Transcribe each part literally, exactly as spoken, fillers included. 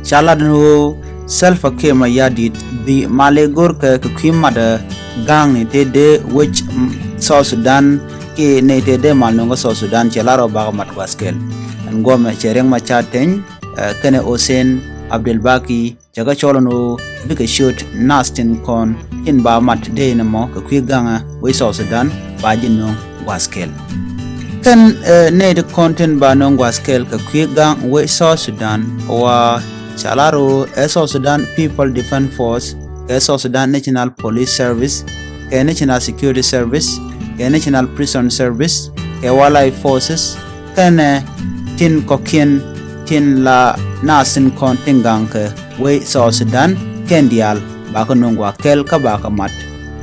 Ca lat ni ɣöö Salva Kiir Mayardit bi mal i̱ go̱rkɛ kɛ kui̱ matdä ga̱a̱ŋni tëë dee wec South Sudan kiɛ nɛy tëë dee mal nööŋä South Sudan, cɛ lar ɣöö bakɛ mat gua̱a̱th kɛl. Ɛn guɔmɛ cɛ Riek Machar Teny kɛnɛ Hussein Abdel Baki cɛ kɛ cɔl ɛn ɣöö bikɛ ciöt nath tin kɔn tin ba mat dee ni mɔ kɛ kui̱ ga̱a̱ŋä wec South Sudan ba ji̱ nööŋ gua̱a̱th kɛl. Kɛn nɛy ti kɔn tin ba nööŋ gua̱a̱th kɛl kɛ kui̱ ga̱a̱ŋ wec South Sudan wa ca lar ɣöö ɛ South Sudan People Defense Force, kɛ South Sudan National Police Service, kɛ National Security Service, kɛ National Prison Service, kɛ Wildlife Forces, kɛnɛ tin kɔ̱kiɛn tin la nath tin kɔn tin ga̱a̱ŋ kɛ wec South Sudan kɛn diaal bakɛ nööŋ gua̱a̱th kɛl kä bakɛ mat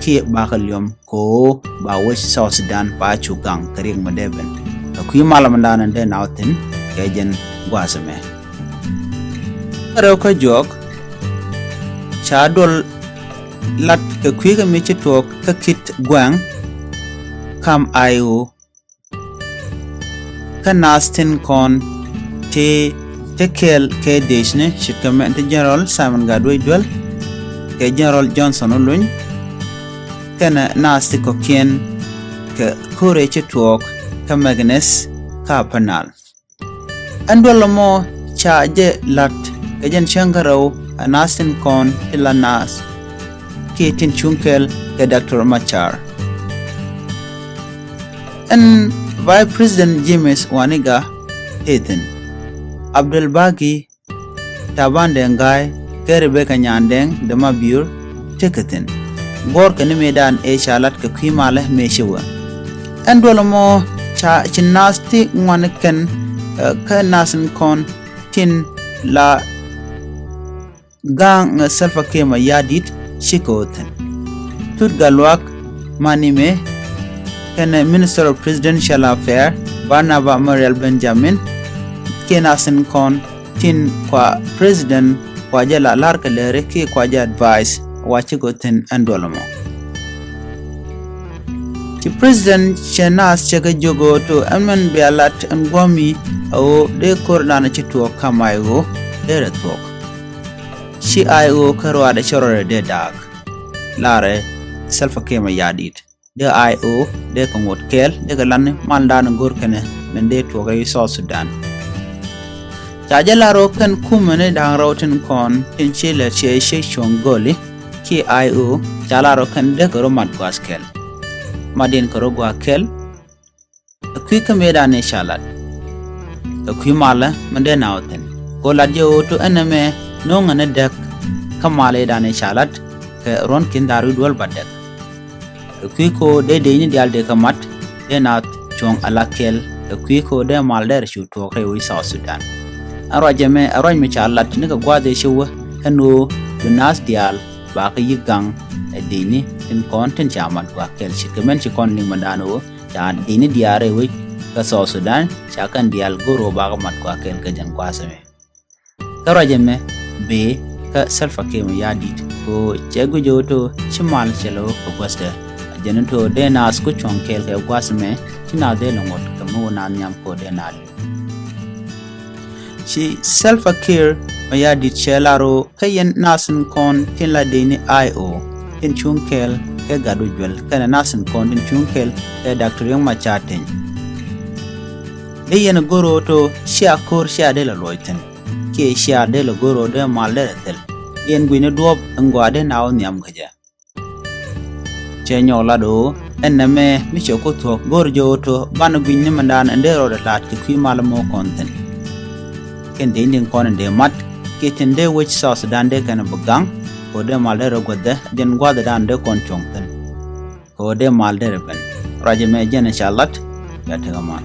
kiɛ bakɛ liɔm kɛ ɣöö ba wec South Sudan ba cu ga̱a̱ŋ kɛ riɛk mi dee ben. Kɛ kui̱ malä mi da̱a̱n dee nath thi̱n kɛ jɛn gua̱a̱th ɛmɛ. Kä rɛw kä juɔk ca duɔl lat kɛ kui̱ kɛ mi ci tuɔɔk kä Kitgwang kam IO kä nath tin kɔn ti te kɛɛl kɛ dec ni ce̱tkɛ mɛn ti General Simon Gatwec Dual kɛ General Johnson Oluny kɛnɛ nath ti kɔ̱kiɛn kɛ ko̱rɛ ci tuɔɔk kä Magnus kä Upper Nile. Ɛn duɔl ɛmɔ ca jɛ la̱t kɛ jɛn cäŋ kä rɛw ɛ nath tin kɔn ti la nath kiɛ tin cuŋ kɛɛl kɛ Doctor Machar. Ɛn Vice President James Waniga tëë thi̱n. Abdel Bagi, Taban Deng Gai kɛ Rebecca Nyandeng de Mabior tekɛ thi̱n. Guɔ̱rkɛ ni mëëdan ëë ca lat kɛ kui̱ malä mëë ci wä. Ɛn duɔl ɛmɔ ca ci nath ti ŋuan kɛn kä nath in kɔn tin la ga̱a̱ŋ Salva Kiir Mayardit cikɛ wä thi̱n. Tut Gatluak Manime kɛnɛ Minister of Presidential Affairs Barnaba Marial Benjamin kiɛ nath in kɔn tin kua President kua jɛ la la̱r kɛ lääri kiɛ kua jɛ advice wa cikɛ wä thi̱n ɛn duɔl ɛmɔ. Ci President cɛ nath cɛ kɛ jiök ɣöö to ɛn mɛn bia lat ɛn guɔ̱mi ɛ ɣöö dee ko̱r dan ci tuɔɔk kam IO dee rɛ thuɔ̱k. Ci IO kä ruaadɛ cɛ rɔɔdɛ dee daak. Larɛ Salva Kiir Mayardit dee IO dee kɛ ŋot kɛɛl dee kɛ lan mal dan go̱r kɛnɛ mɛn dee tuɔɔk ɛ i̱ South Sudan. Ca jɛ lar ɣöö kɛn kumɛ ni da̱ŋ rɛw tin kɔn tin ci lɛ ciɛ ci cuɔ̱ŋ gɔli kiɛ IO ca lar ɣöö kɛn dee kɛ rɔ mat gua̱a̱th kɛl. Mat in kɛ rɔ gua̱a̱th kɛl. Ɛ kui̱ kä mëëdan ëë ca lat kɛ kui̱ malä mi dee nath thi̱n. Kɛ ɣöö lat jɛ ɣöö to ɛn ɛmɛ no̱o̱ŋ ɛn ɛ däk kä mal ëëdan ëë ca lat kɛ ruɔ̱n ki̱n dhaar wi̱i̱ duɔl ba däk. Kɛ kui̱ kɛ ɣöö dee decni diaal dee kɛ mat dee nath cuɔ̱ŋ ala kɛl kɛ kui̱ kɛ ɣöö dee mal derɛ cu tuɔɔk rɛy wec South Sudan. Ɛn ruac ɛmɛ ɛ ruac mi ca lat ni kɛ gua̱a̱th ëë ci wä ɛn ɣöö bi nath diaal ba kɛ yi̱k ga̱ŋ ɛ decni tin kɔn tin ca mat gua̱a̱th kɛl ce̱tkɛ mɛn ci kɔn liŋ mɛn dan ɣöö ca decni diaal rɛy wec kä South Sudan ca kɛn diaal go̱r ɣöö bakɛ mat gua̱a̱th kɛl kɛ jɛn gua̱a̱th ɛmɛ. Kä ruac ɛmɛ bëë kä Salva Kiir Mayardit kɛ ɣöö cɛ guic ɣöö to ci mal cɛ lɛ wä kɛ guäthdɛ. A jɛn to dee naath ku cuɔ̱ŋ kɛɛl kɛ gua̱a̱th ɛmɛ ci naath dee lɛ ŋuɔ̱t kɛ mi wä naath nhiam kɛ ɣöö dee naath li̱w. Ci Salva Kiir Mayardit cɛ lar ɣöö kä yɛn nath in kɔn tin la dec ni I O tin cuŋ kɛɛl kɛ Gatwec Dual kɛnɛ nath in kɔn tin cuŋ kɛɛl kɛ Doctor Riek Machar Teny. Dee yɛn go̱r ɣöö to cia ko̱r cia dee lɛ luɔc thi̱n kiɛ cia dee lɛ go̱r ɣöö dee mal dee lɛ thil. Yɛn gui̱ni duɔ̱ɔ̱p in gɔaa dee naath wä nhiam kä jɛ. Cɛ nyɔk lat ɣöö ɛn nɛmɛ mi cɛ ku thuɔ̱k go̱r jɛ ɣöö to banɛ gui̱ny ni mindan in dee rɔɔdɛ la̱a̱t kɛ kui̱ mal mɔ kɔn thi̱n. Kɛn dee in tin kɔn in dee mat kiɛ tin dee wec South Sudan dee kɛn bi gaŋ kɛ ɣöö dee mal dee rɔ guäthdɛ jɛn gua̱a̱thdan dee kɔn cuɔ̱ŋ thi̱n. Kɛ ɣöö dee mal derɛ ben. Ruac ɛmɛ jɛn ɛ ca lat. Bia tekɛ mal.